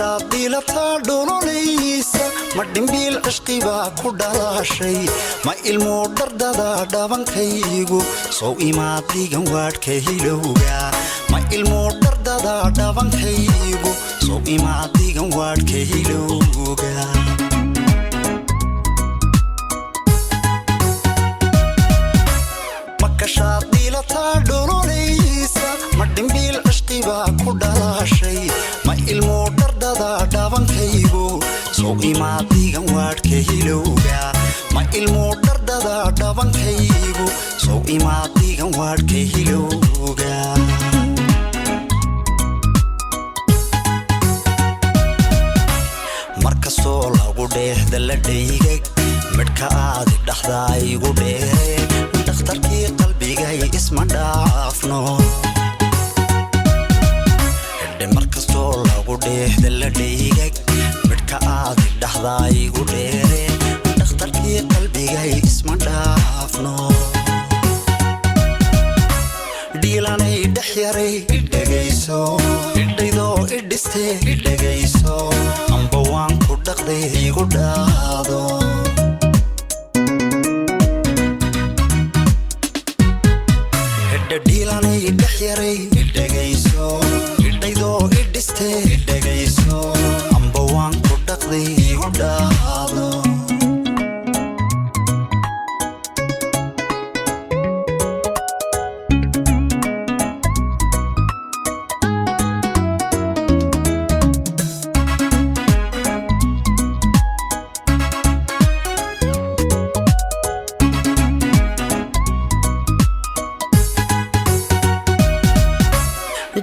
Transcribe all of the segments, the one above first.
Makashaad dhiilataa dhololaysa, ma dhimbiil cishqibaa ku dhalaashay? Ma ilmuu dhardada dhabankaygu sow imaad dhigan waadhka hilowga? Ma ilmuu dhardada dhabankaygu sow imaad dhigan waadhka hilowga? Makashaad dhiilataa dhololaysa, ma dhimbiil cishqibaa ku dhalaashay? Ma ilmuu dhardada dhabankaygu sow imaad dhigan waadhka hilowga? Ma ilmuu dhardada dhabankaygu sow imaad dhigan waadhka hilowga? Markastoo lagu dheehda la dhaygag, midhka aadi dhaxdaa igu dheere. Dhakhtarkii qalbigay, isma dhaafno. Hidhe, markastoo lagu dheehda la dhaygag, midhka aadi dhaxdaa igu dheere. Dhakhtarkii qalbigay, isma dhaafno. Dhiilanay dhex yaray, idhegayso. Idhaydoo idhiste, idhegayso. Amba waan ku dhaqday, igu dhaado. Hidha, dhiilanay dhex yaray, idhegayso. Idhaydoo idhiste, idhegayso. Amba waan ku dhaqday, igu dhaado.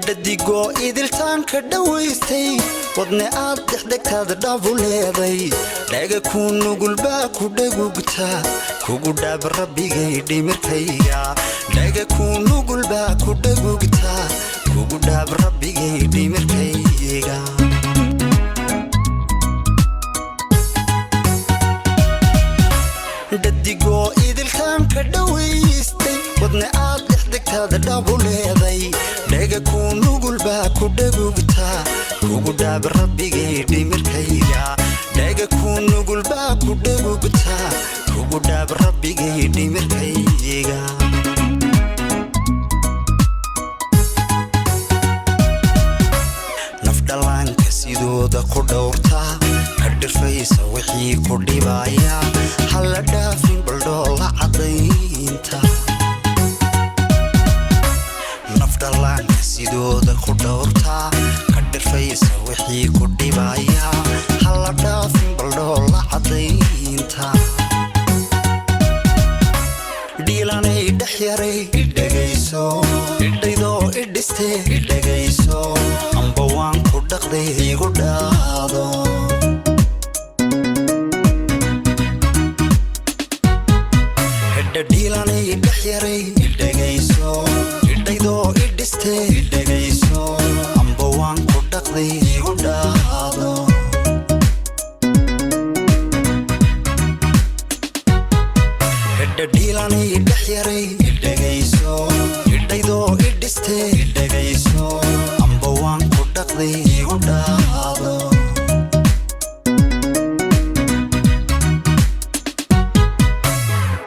Dhadigoo idiltaanka dhowaystay, wadne aad dhexdhegtaad dhabu leeday. Dhaga kuu nugulbaa ku dhagugta, kugu dhaab rabbigay dhimirkayga. Dhaga kuu nugulbaa ku dhagugta, kugu dhaab rabbigay dhimirkayga. Dhadigoo idiltaanka dhowaystay, wadne aad dhexdhegtaad dhabu leeday. Dhaga kuu nugulbaa ku dhagugta, kugu dhaab rabbigay dhimirkayga. Dhaga kuu nugulbaa ku dhagugta, kugu dhaab rabbigay dhimirkayga. Nafdhallaanka sidooda ku dhowrta, ka dhirfaysa wixii ku dhibaya. Hala dhaafin baldhoola caddaynta. Nafdhallaanka sidooda ku dhowrta, ka dhirfaysa wixii ku dhibaya. Hala dhaafin baldhoola caddaynta. Dhiilanay dhex yaray, idhegayso. Idhaydoo idhiste, idhegayso. Amba waan ku dhaqday, igu dhaado. Hidha, dhiilanay dhex yaray, idhegayso. Idhaydoo idhiste, idhegayso. Amba waan ku dhaqday, igu dhaado. Hidha, dhiilanay dhex yaray, idhegayso. Idhaydoo idhiste, idhegayso. Amba waan ku dhaqday, igu dhaado.